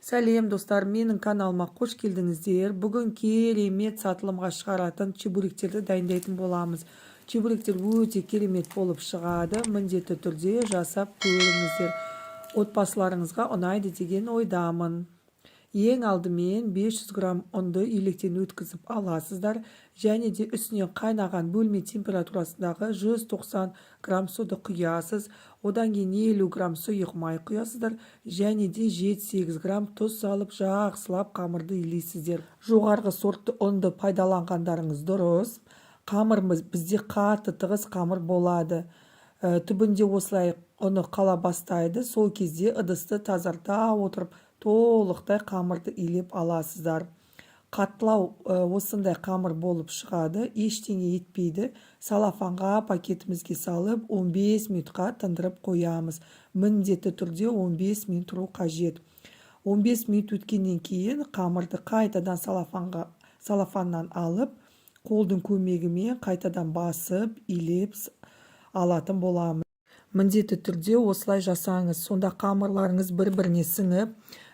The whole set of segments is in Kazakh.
Сәлем, достар! Менің каналыма қош келдіңіздер! Бүгін керемет сатылымға шығаратын чебуректерді дайындайтын боламыз. Чебуректер өте керемет болып шығады, міндетті түрде жасап көріңіздер, отбасыларыңызға ұнайды деген ойдамын. Ең алдымен 500 грамм ұнды електен өткізіп аласыздар және де үстіне қайнаған бөлме температурасындағы 190 грамм суды құясыз. Одан кейін 50 грамм сұйық май құясыздар және де 7-8 грамм тұз салып, жақсылап қамырды илейсіздер. Жоғарғы сортты ұнды пайдаланғандарыңыз дұрыс. Қамырымыз бізде қатты тығыз қамыр болады. Түбінде осылай ұны қала бастайды. Сол кезде ыдысты тазарта отырып, толықтай қамырды илеп аласыздар. Қаттылау осындай қамыр болып шығады, ештеңе етпейді. Салафанға, пакетімізге салып, 15 минутқа тындырып қоямыз. Міндетті түрде 15 минут тұру қажет. 15 минут өткеннен кейін қамырды қайтадан салафаннан алып, қолдың көмегімен қайтадан басып, илеп алатын боламыз. Міндетті түрде осылай жасаңыз, сонда қамырларыңыз бір-біріне сіңіп,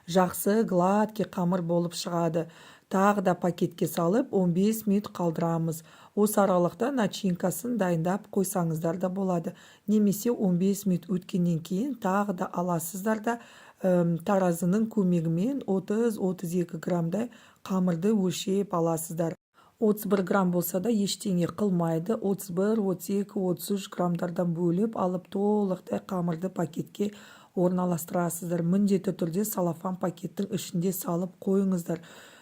жақсы гладкий қамыр болып шығады. Тағы да пакетке салып, 15 минут қалдырамыз. Осы аралықта начинкасын дайындап қойсаңыздар да болады немесе 15 минут өткеннен кейін тағы да аласыздар да, таразының көмегімен 30-32 граммдай қамырды өлшеп аласыздар. 31 грамм болса да, ештеңе қылмайды. 31, 32, 33 граммдардан бөліп алып, толықтай қамырды пакетке орналастырасыздар. Міндетті түрде салафан пакеттің ішінде салып қойыңыздар,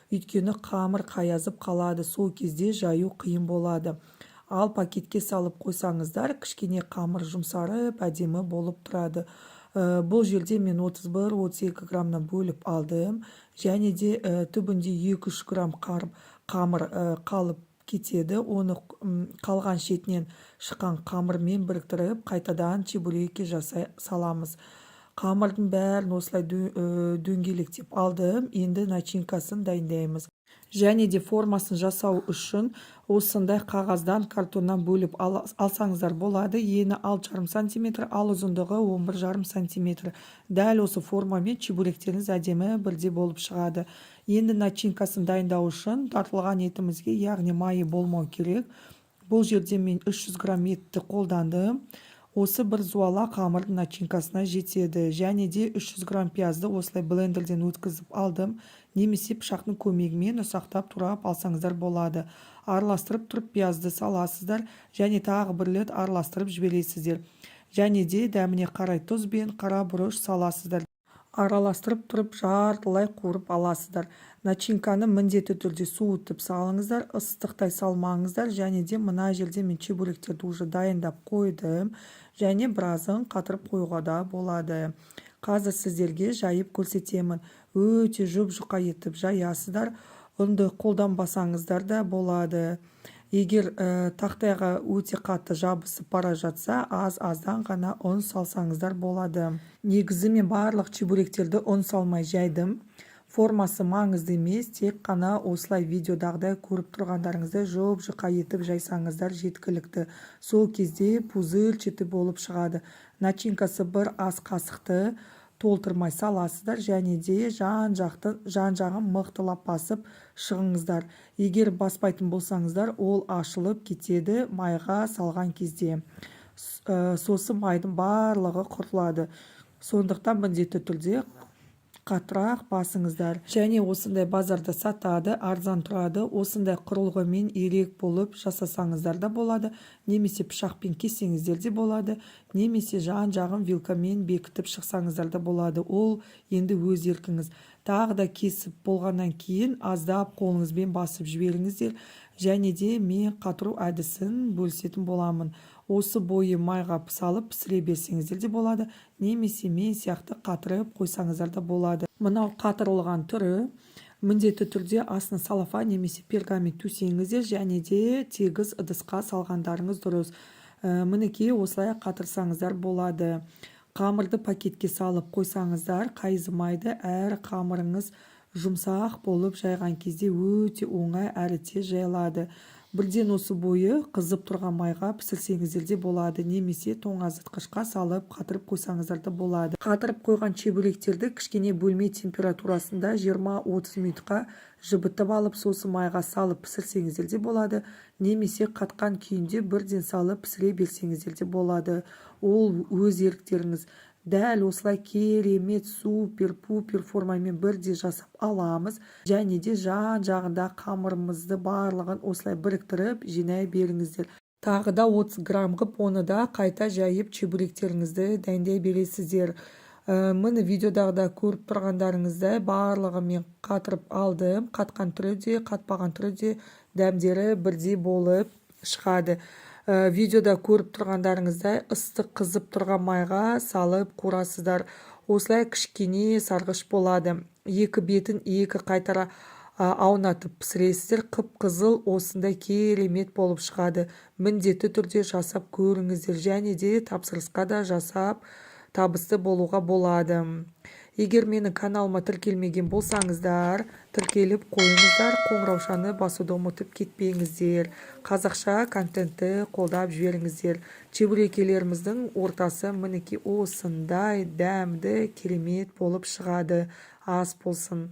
өйткені қамыр қаязып қалады, сол кезде жаю қиын болады. Ал пакетке салып қойсаңыздар, кішкене қамыр жұмсарып, әдемі болып тұрады. Бұл жерде мен 31-32 граммнан бөліп алдым және де түбінде 2-3 грамм қамыр қалып кетеді. Оны қалған шетінен шыққан қамырмен біріктіріп, қайтадан чебуреки жасай саламыз. Қамырдың бәрін осылай дөңгелектеп алдым. Енді начинкасын дайындаймыз және де формасын жасау үшін осындай қағаздан, картоннан бөліп алсаңыздар болады. Ені 6,5 сантиметр, ал ұзындығы 11,5 сантиметр. Дәл осы формамен чебуректеріңіз әдемі, бірдей болып шығады. Енді начинкасын дайындау үшін тартылған етімізге, яғни майы болмау керек, бұл жерде мен 300 грамм етті қолдандым. Осы бір зуала қамырдың начинкасына жетеді. Және де 300 грамм пиязды осылай блендерден өткізіп алдым немесе пышақтың көмегімен ұсақтап турап алсаңыздар болады. Араластырып тұрып пиязды саласыздар және тағы бір рет араластырып жібересіздер. Және де дәміне қарай тұз бен қара бұрыш саласыздар. Араластырып тұрып, жартылай қуырып аласыздар. Начинканы міндетті түрде суытып салыңыздар, ыстықтай салмаңыздар. Және де мына жерде мен чебуректерді уже дайындап қойдым және біразын қатырып қоюға да болады. Қазір сіздерге жайып көрсетемін. Өте жұп-жұқа етіп жаясыздар. Ұнды қолданбасаңыздар да болады. Егер тақтайға өте қатты жабысып бара жатса, аз-аздан ғана ұн салсаңыздар болады. Негізі мен барлық чебуректерді ұн салмай жайдым. Формасы маңызды емес, тек қана осылай видеодағыдай, көріп тұрғандарыңыздай, жұп-жұқа етіп жайсаңыздар жеткілікті. Сол кезде пузырчатый болып шығады. Начинкасы бір ас қасықты толтырмай саласыздар және де жан жақты, жан жағын мықтылап басып шығыңыздар. Егер баспайтын болсаңыздар, ол ашылып кетеді майға салған кезде. Сосын майдың барлығы құртылады. Сондықтан міндетті түрде қаттырақ басыңыздар. Және осындай базарда сатады, арзан тұрады. Осындай құрылғымен ирек болып жасасаңыздар да болады немесе пышақпен кессеңіздер де болады немесе жан жағын вилкамен бекітіп шықсаңыздар да болады. Ол енді өз еркіңіз. Тағы да кесіп болғаннан кейін аздап қолыңызбен басып жіберіңіздер. Және де мен қатыру әдісін бөлісетін боламын. Осы бойы майға салып пісіре берсеңіздер де болады немесе мен сияқты қатырып қойсаңыздар да болады. Мынау қатырылған түрі. Міндетті түрде астына салафан немесе пергамент төсеңіздер және де тегіс ыдысқа салғандарыңыз дұрыс. Мінекей, осылай қатырсаңыздар болады. Қамырды пакетке салып қойсаңыздар, қайызымайды әрі қамырыңыз жұмсақ болып, жайған кезде өте оңай әрі тез жайылады. Бірден осы бойы қызып тұрған майға пісірсеңіздер де болады, немесе тоңазытқышқа салып қатырып қойсаңыздар да болады. Қатырып қойған чебуректерді кішкене бөлме температурасында 20-30 минутқа жібітіп алып, сосын майға салып пісірсеңіздер де болады, немесе қатқан күйінде бірден салып пісіре берсеңіздер де болады. Ол өз еріктеріңіз. Дәл осылай керемет супер-пупер формамен бірдей жасап аламыз. Және де жан-жағында қамырымызды барлығын осылай біріктіріп жинай беріңіздер. Тағы да 30 грамм қып, оны да қайта жайып, чебуректеріңізді дайындай бересіздер. Міне, видеодағыда көріп тұрғандарыңыздай, барлығын мен қатырып алдым. Қатқан түрі де, қатпаған түрі де дәмдері бірдей болып шығады. Видеода көріп тұрғандарыңыздай, ыстық қызып тұрған майға салып қуырасыздар. Осылай кішкене сарғыш болады. Екі бетін екі қайтара аунатып пісіресіздер. Қып-қызыл осындай керемет болып шығады. Міндетті түрде жасап көріңіздер. Және де тапсырысқа да жасап табысты болуға болады. Егер менің каналыма тіркелмеген болсаңыздар, тіркеліп қойыңыздар, қоңыраушаны басуды ұмытып кетпеңіздер. Қазақша контентті қолдап жіберіңіздер. Чебурекелеріміздің ортасы, мінекей, осындай дәмді, керемет болып шығады. Ас болсын!